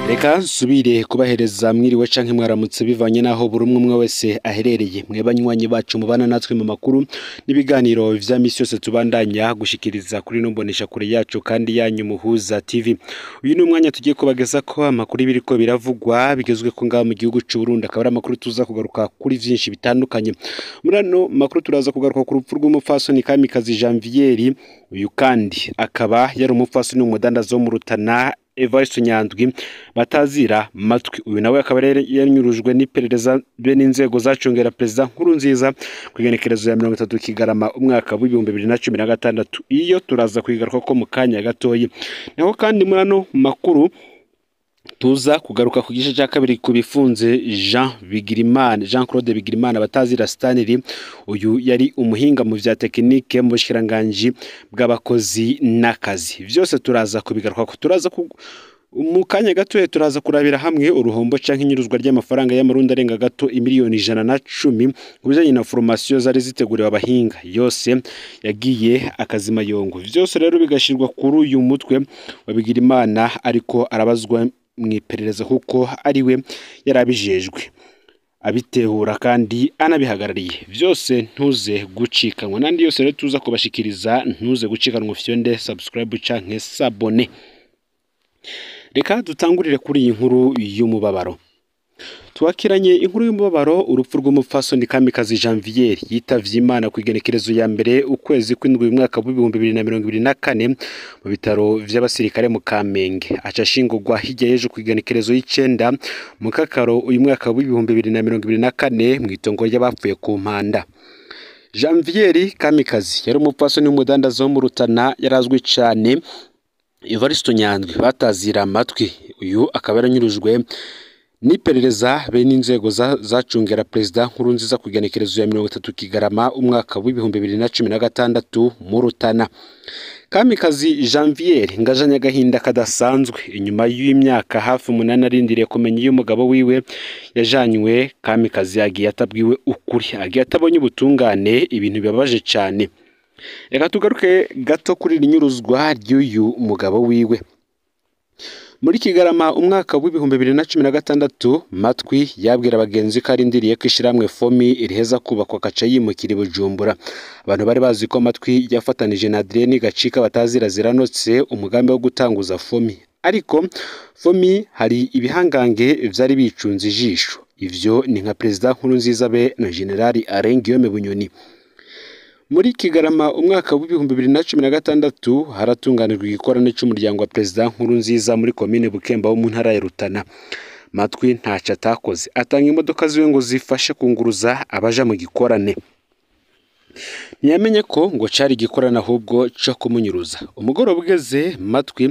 Reka nsubire kubahereza mwiriwe canke mwaramutse bivanye naho buri umwe umwe wese aherereye. Mwe banywanyi bacu mubana natwe mu makuru n'ibiganiro vya misi yose tubandanya gushikiriza kuri no mbonesha kure yacu kandi yanyu Muhuza TV. Uyu ni umwanya tugiye kubageza ko amakuru biriko biravugwa bigezwe ko ngaho mu gihugu c'u Burundi, akaba ari amakuru tuza kugaruka kuri vyinshi bitandukanye. Muri ano makuru turaza kugaruka ku rupfu rw'umupfasoni Kamikazi Janvier. Uyu kandi akaba yari umupfasoni w'umudandaza wo mu Rutana Evariste Nyandwi batazira Matwi. Uyu nawe akaba rero yanyurujwe n'iperereza be n'inzego zacungera Perezida Nkurunziza ku igenekerezo ya 30 Kigarama umwaka w'2016. Iyo turaza kuyigaruka ko mu kanya gatoyi. Naho kandi muri ano makuru tuza kugaruka ku gice cya kabiri ku bifunze Jean Bigirimana, Jean Claude Bigirimana batazira Stanley. Uyu yari umuhinga mu vya tekinike mu bushikiranganji bw'abakozi n'akazi. Vyose turaza kubigaruka ko turaza ku mu kanya gato turaza kurabira hamwe uruhombo canke inyuruzwa ry'amafaranga y'amarundi arenga gato imiliyoni 110 ku bijanye na formation zari ziteguriwe abahinga, yose yagiye akazimayongo. Vyose rero bigashirwa kuri uyu mutwe wa Bigirimana, ariko arabazwa mwiperereza kuko ariwe yarabijejwe abitehura kandi anabihagarariye. Vyose ntuze gucikanwa nandi yose rero tuza kubashikiriza, ntuze gucikanwa fyonde subscribe canke s'abonner. Reka dutangurire kuri iyi nkuru y'umubabaro. Twakiranye inkuru y'umubabaro, urupfu rw'umupfasoni Kamikazi Janvier yitavye Imana ku igenekerezo ya mbere ukwezi kw'indwi umwaka w'2024 mu bitaro vy'abasirikare mu Kamenge. Aca ashingurwa hirya y'ejo ku igenekerezo y'icenda mu Kakaro uyu mwaka w'2024 mw'itongo ry'abapfuye ku Mpanda. Janvier Kamikazi yari umupfasoni w'umudandaza wo mu Rutana, yarazwi cane Evariste Nyandwi batazira Amatwi. Uyu akaba yaranyurujwe n'iperereza be n'inzego zacungera Perezida Nkurunziza ku igenekerezo ya 30 Kigarama umwaka w'2016 mu Rutana. Kamikazi Janvier ngajanye agahinda kadasanzwe inyuma y'imyaka hafi 8 arindiriye kumenya iyo umugabo wiwe yajanywe. Kamikazi yagiye atabwiwe ukuri, agiye atabonye ubutungane, ibintu bibabaje cane. Reka tugaruke gato kuri iri nyuruzwa ry'uyu mugabo wiwe. Muri Kigarama umwaka w'2016 Matwi yabwira abagenzi ko arindiriye ko ishiramwe Fomi iriheza kubakwa akaca yimukira i Bujumbura. Abantu bari bazi ko Matwi yafatanije na Adrien Gacika batazira Ziranotse umugambi wo gutanguza Fomi, ariko Fomi hari ibihangange vyari bicunze ijisho. Ivyo ni nka Perezida Nkurunziza be na General Alain Guillaume Bunyoni. Muri Kigarama umwaka w'2016 haratunganijwe igikorane c'umuryango wa Perezida Nkurunziza muri komine Bukemba wo mu ntara ya Rutana. Matwi ntaco atakoze, atanga imodoka ziwe ngo zifashe kunguruza abaja mu gikorane. Ntiyamenye ko ngo cari igikorane ahubwo co kumunyuruza. Umugoroba ugeze Matwi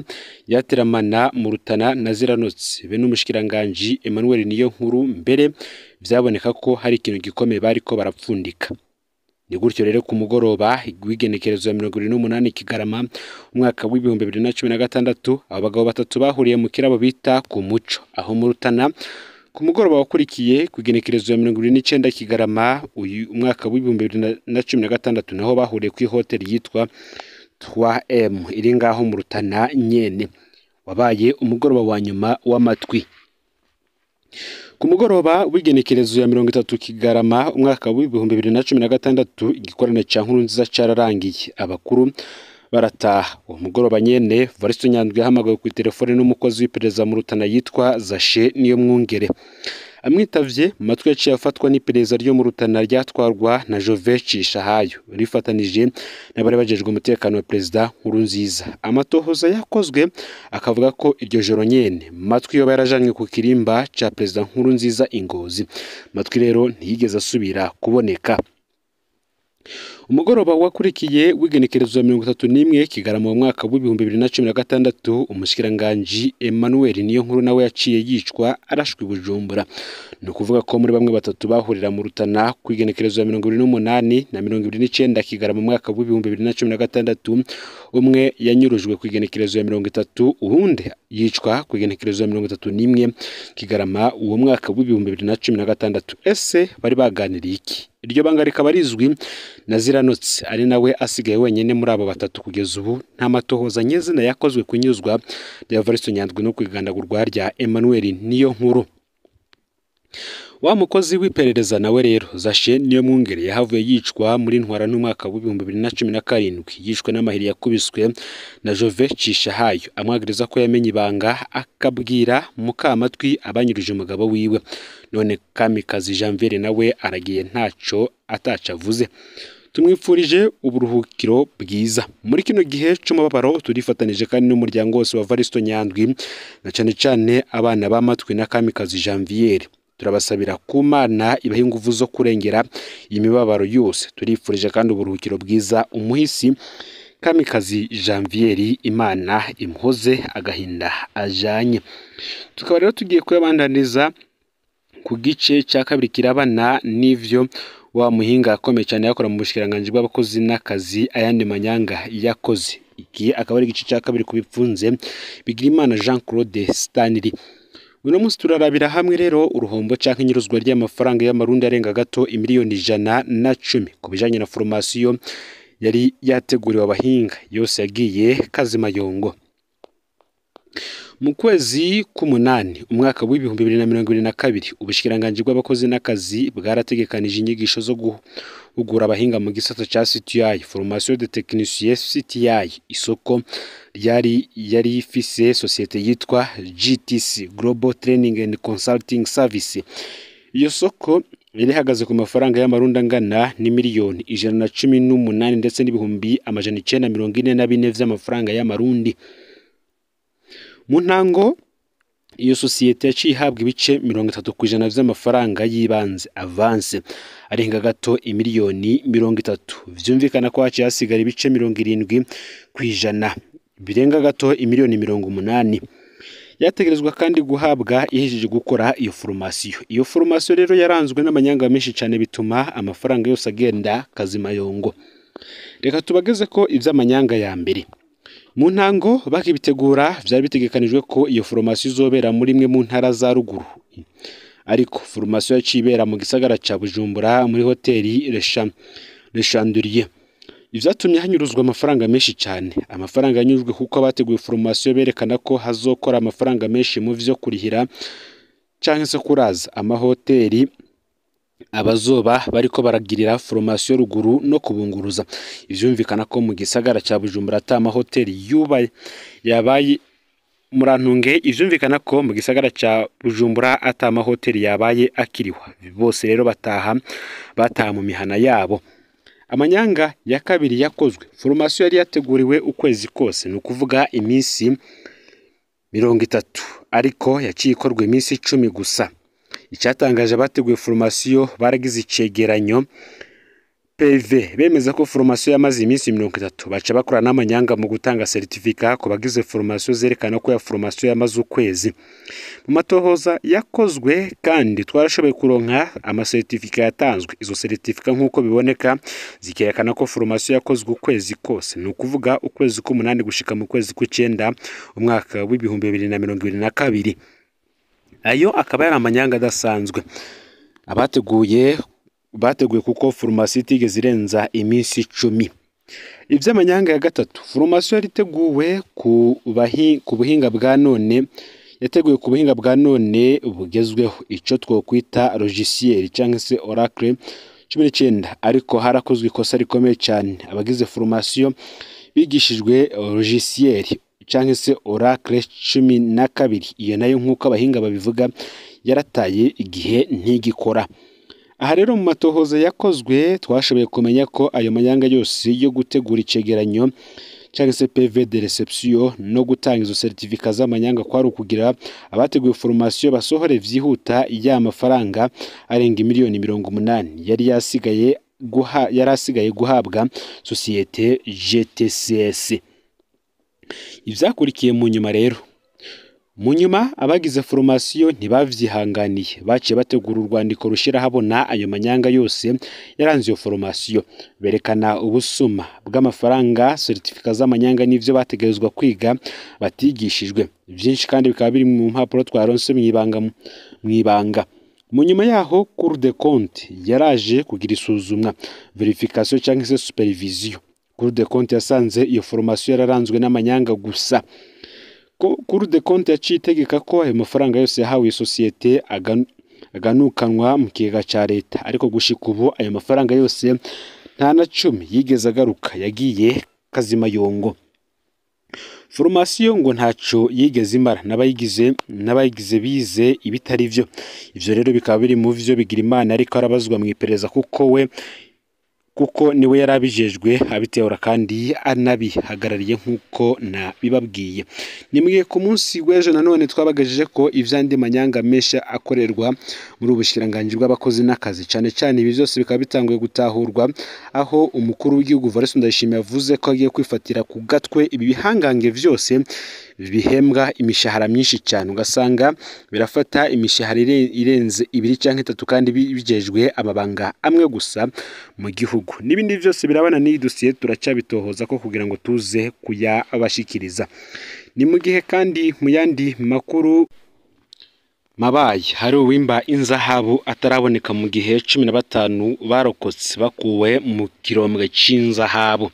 yateramana mu Rutana na Ziranotse be n'umushikiranganji Emmanuel Niyonkuru, mbere vyaboneka ko hari ikintu gikomeye bariko barapfundika. Ni gutyo rero ku mugoroba w'igenekerezo ya 28 Kigarama umwaka w'2016 abagabo batatu bahuriye mu kirabo bita ku Muco aho mu Rutana. Ku mugoroba wakurikiye ku igenekerezo ya 29 Kigarama uyu umwaka w'2016 naho bahuriye ku hoteli yitwa 3M iri ngaho mu Rutana nyene. Wabaye umugoroba wa nyuma w'Amatwi. Ku mugoroba w'igenekerezo ya 30 Kigarama umwaka w'2016 igikorane ca Nkurunziza cararangiye, abakuru barataha. Uwo mugoroba nyene Evariste Nyandwi yahamagawe ku telefone n'umukozi w'iperereza mu Rutana yitwa Zashe Niyomwungere. Amwitavye, Matwi yaciye afatwa n'iperereza ryo mu Rutana ryatwarwa na Jove Cishahayo rifatanije n'abari bajejwe umutekano wa Perezida Nkurunziza. Amatohoza yakozwe akavuga ko iryo joro nyene Matwi yoba yarajanywe ku kirimba ca Perezida Nkurunziza i Ngozi. Matwi rero ntiyigeze asubira kuboneka. Umugoroba wakurikiye w'igenekerezo ya 31 Kigarama mu mwaka w'2016 umushikiranganji Emmanuel Niyonkuru nawe yaciye yicwa arashwe i Bujumbura. Ni ukuvuga ko muri bamwe batatu bahurira mu Rutana ku igenekerezo ya 28 na 29 Kigarama mu mwaka w'2016 umwe yanyurujwe ku igenekerezo ya 30, uwundi yicwa ku igenekerezo ya 31 Kigarama uwo mwaka w'2016. Ese bari baganiriye iki? Iryo banga rikaba rizwi na Ziranotse, ari nawe asigaye wenyine muri abo batatu. Kugeza ubu nta matohoza nyezina yakozwe ku inyuzwa rya Evaristo Nyandwi no kwigandagurwa rya Emmanuel Niyo Nkuru. Wa mukozi w'iperereza nawe rero Zashe Niyo Mwungere yahavuye yicwa muri Ntwara n'umwaka w'2017, yishwe n'amahiri yakubiswe na Jove Cishahayo, amwagiriza ko yamenye ibanga akabwira Mukamatwi abanyuruje umugabo wiwe. None Kamikazi Janviere nawe aragiye ntaco ataco avuze. Tumwifurije uburuhukiro bwiza muri kino gihe c'umubabaro. Turifatanije kandi n'umuryango wose wa Evaristo Nyandwi, na cane cane abana b'Amatwi na Kamikazi Janviere. Turabasabira ku Mana ibahe inguvu zo kurengera iyi mibabaro yose. Turifurije kandi uburuhukiro bwiza umuhisi Kamikazi Janviere, Imana imuhoze agahinda ajanye. Tukaba rero tugiye kuyabandaniza ku gice cya kabiri kirabana n'ivyo wa muhinga akomeye cyane yakora mu bushikiranganji bw'abakozi n'akazi, ayandi manyanga yakoze. Iki akaba ari igice cya kabiri kubipfunze Bigirimana Jean Claude Stanley. Uno munsi turarabira hamwe rero uruhombo canke inyuruzwa ry'amafaranga y'amarundi arenga gato imiliyoni 110 ku bijanye na formation yari yateguriwe abahinga, yose yagiye kazimayongo. Mu kwezi k'umunani umwaka w'2022, ubushikiranganji bw'abakozi n'akazi bwarategekanije inyigisho zo guhugura abahinga mu gisata ca CTI, formation de technicien CTI. Isoko ryari yari ifise sosiyete yitwa GTC, Global Training and Consulting Service. Iyo soko yari ihagaze ku mafaranga y'amarundi angana n'imiliyoni 118 ndetse n'ibihumbi 944 vy'amafaranga y'amarundi. Mu ntango iyo sosiyete yaciye ihabwa ibice 30% vy'amafaranga y'ibanze, avance, arenga gato imiliyoni 30. Vyumvikana ko haciye hasigara ibice 70% birenga gato imiliyoni 80. Yategerezwa kandi guhabwa ihejeje gukora iyo formation. Iyo formation rero yaranzwe n'amanyanga menshi cyane, bituma amafaranga yose agenda kazimayongo. Reka tubageze ko ivy'amanyanga ya mbere. Mu ntango bakibitegura vyari bitegekanijwe ko iyo formation izobera muri imwe mu ntara za ruguru, ariko formation yaciye ibera mu gisagara ca Bujumbura muri hoteli Le Chandelier. Ivyatumye hanyuruzwa amafaranga menshi cyane. Amafaranga yanyurujwe kuko abateguye formation berekana ko hazokora amafaranga menshi mu vyo kurihira canke se kuraza amahoteli abazoba bariko baragirira formation ruguru no kubunguruza. Ivyumvikana ko mu gisagara ca Bujumbura ata amahoteli yubaye yabaye, murantunge, ivyumvikana ko mu gisagara ca Bujumbura ata amahoteli yabaye akiriho. Bose rero bataha mu mihana yabo. Amanyanga ya kabiri yakozwe, formation yari yateguriwe ukwezi kose, ni ukuvuga iminsi 30, ariko yaciye ikorwa iminsi 10 gusa. Icyatangaje abateguye formation, baragize icegeranyo PV bemeza ko formation yamaze iminsi 30, baca bakora n'amanyanga mu gutanga certificat ku bagize formation zerekana ko ya formation yamaze ukwezi. Mu matohoza yakozwe kandi twarashoboye kuronka amacertificat yatanzwe. Izo certificat nk'uko biboneka zikerekana ko formation yakozwe ukwezi kose, ni ukuvuga ukwezi k'umunani gushika mu kwezi kw'icenda umwaka w'2022. Ayo akaba yari amanyanga adasanzwe abateguye bateguye, kuko formation itigeze irenza iminsi 10. Ivy'amanyanga ya gatatu, formation yari iteguwe ku buhinga bwa none, yateguwe ku buhinga bwa none bugezweho, ico twokwita logiciel cyangwa se Oracle 19, ariko harakozwe ikosa rikomeye cyane. Abagize formation bigishijwe logiciel cyangwa se Oracle 12. Iyo nayo nk'uko abahinga babivuga yarataye igihe, ntigikora. Aha rero mu matohoza yakozwe twashoboye kumenya ko ayo manyanga yose yo gutegura icegeranyo cyangwa se PV de réception no gutanga izo certificat z'amanyanga kwari ukugira abateguye formation basohore vyihuta ya mafaranga arenga miliyoni 80 yari asigaye guhabwa sosiyete GTCS. Ivyakurikiye mu nyuma rero, mu nyuma abagize formation ntibavyihanganiye, baciye bategura urwandiko rushira habona ayo manyanga yose yaranze iyo formation, berekana ubusuma bw'amafaranga, certificat z'amanyanga n'ivyo bategerezwa kwiga batigishijwe. Vyinshi kandi bikaba biri mu mpapuro twaronse mw'ibanga. Mu nyuma yaho Cour des comptes yaraje kugira isuzumwa, vérification cyangwa se supervision. Cour des comptes yasanze iyo formation yararanzwe n'amanyanga gusa. Cour des comptes yaciye itegeka ko ayo mafaranga yose yahawe iyo sosiyete aganukanwa mu kigega ca leta, ariko gushika ubu ayo mafaranga yose nta na cumi yigeze agaruka, yagiye kazimayongo. Formation ngo ntaco yigeze imara, n'abayigize bize ibitari vyo. Ivyo rero bikaba biri mu vyo Bigirimana ariko arabazwa mu iperereza, kuko niwe yari abijejwe, abitehora kandi anabihagarariye nk'uko nabibabwiye. Nimwiye ku munsi w'ejo nanone twabagejeje ko ivy'andi manyanga menshi akorerwa muri ubu bushikiranganji bw'abakozi n'akazi, cane cane ibi vyose bikaba bitanguye gutahurwa, aho umukuru w'igihugu Evariste Ndayishimiye yavuze ko agiye kwifatira ku gatwe ibi bihangange vyose bihembwa imishahara myinshi cyane, ugasanga birafata imishahara irenze 2 canke 3 kandi bijejwe amabanga amwe gusa mu gihugu. N'ibindi vyose birabana n'iyi dosiye turacabitohoza ko kugira ngo tuze kuyabashikiriza. Ni mu gihe kandi mu yandi makuru Mabayi hari uwimba inzahabu ataraboneka, mu gihe 15 barokotse bakuwe mu kirombwe c'inzahabu.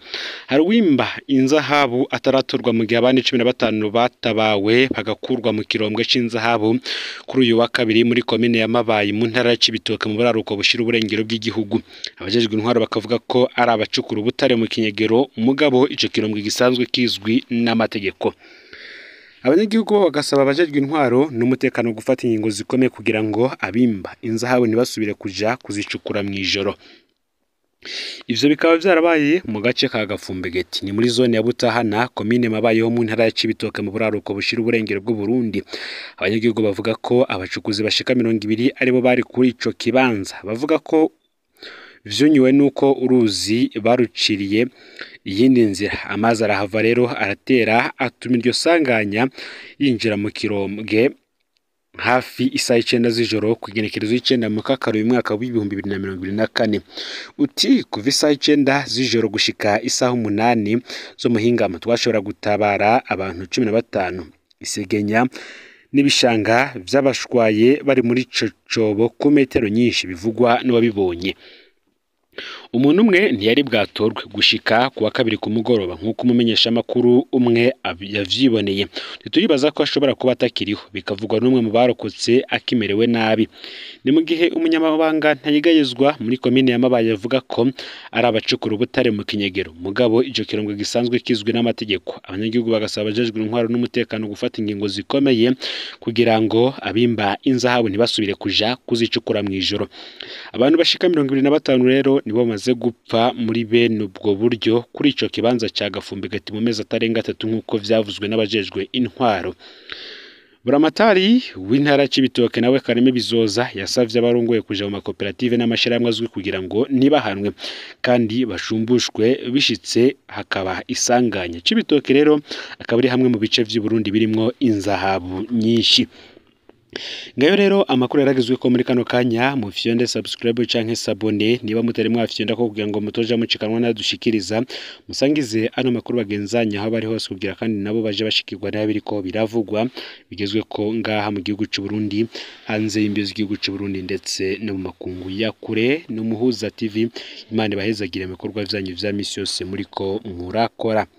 Hari uwimba inzahabu ataratorwa, mu gihe abandi 15 batabawe bagakurwa mu kirombwe c'inzahabu kuri uyu wa kabiri muri komine ya Mabayi mu ntara ya Cibitoke mu buraruko bushira uburengero bw'igihugu. Abajejwe intwaro bakavuga ko ari abacukura ubutare mu kinyegero, mugabo ico kirombwe gisanzwe kizwi n'amategeko. Abanyagihugu bo bagasaba abajejwe intwaro n'umutekano gufata ingingo zikomeye kugira ngo abimba inzahabu ntibasubire kuja kuzicukura mw'ijoro. Ivyo bikaba vyarabaye mu gace ka Gafumbegeti, ni muri zone ya Butahana, komine Mabayi ho mu ntara ya Cibitoke mu buraruko bushira uburengero bw'u Burundi. Abanyagihugu bavuga ko abacukuzi bashika 20 aribo bari kuri ico kibanza. Bavuga ko vyunyuwe nuko uruzi baruciriye iyindi nzira, amazi arahava rero aratera atuma iryo sanganya yinjira mu kirombwe hafi isaha 9 z'ijoro ku igenekerezo y'icenda mu Kakaro uyu mwaka w'2024. Uti kuva isaha 9 z'ijoro gushika isaha 8 zo muhingamo twashobora gutabara abantu 15. Isegenya n'ibishanga vy'abashwaye bari muri ico cobo ku metero nyinshi, bivugwa n'uwabibonye. Umuntu umwe ntiyari bwatorwe gushika kuwa kabiri ku mugoroba, nk'uko umumenyeshamakuru umwe yavyiboneye. Ntituribaza ko ashobora kuba atakiriho, bikavugwa n'umwe mu barokotse akimerewe nabi. Ni mu gihe umunyamabanga ntayigayezwa muri komine ya Mabayi avuga ko ari abacukura ubutare mu kinyegero, mugabo ico kirongo gisanzwe kizwi n'amategeko. Abanyagihugu bagasaba abajejwe intwaro n'umutekano gufata ingingo zikomeye kugira ngo abimba inzahabu ntibasubire kuja kuzicukura mw'ijoro. Abantu bashika 25 rero nibo bamaze gupfa muri bene ubwo buryo kuri ico kibanza ca Gafumbegeti mu mezi atarenga 3, nk'uko vyavuzwe n'abajejwe intwaro. Buramatari w'intara Cibitoke nawe Kareme Bizoza yasavye abarongoye kuja mu makoperative n'amashirahamwe azwi kugira ngo ntibahanwe kandi bashumbushwe bishitse hakaba isanganya. Cibitoke rero akaba ari hamwe mu bice vy'u Burundi birimwo inzahabu nyinshi. Ngayo rero amakuru yaragezwe ko muri kano kanya, mufyonde subscribe canke s'abonner niba mutari mwafyonda ko kugira ngo mutoja mucikanwa nadushikiriza, musangize ano makuru bagenzanya aho bari hose kugira kandi nabo baje bashikirwa n'abiriko biravugwa bigezwe ko ngaha mu gihugu c'u Burundi, hanze y'imbizi z'igihugu c'u Burundi ndetse no mu makungu ya kure. No Muhuza TV, Imana ibahezagire mu bikorwa vyanyu vya misi yose muriko murakora.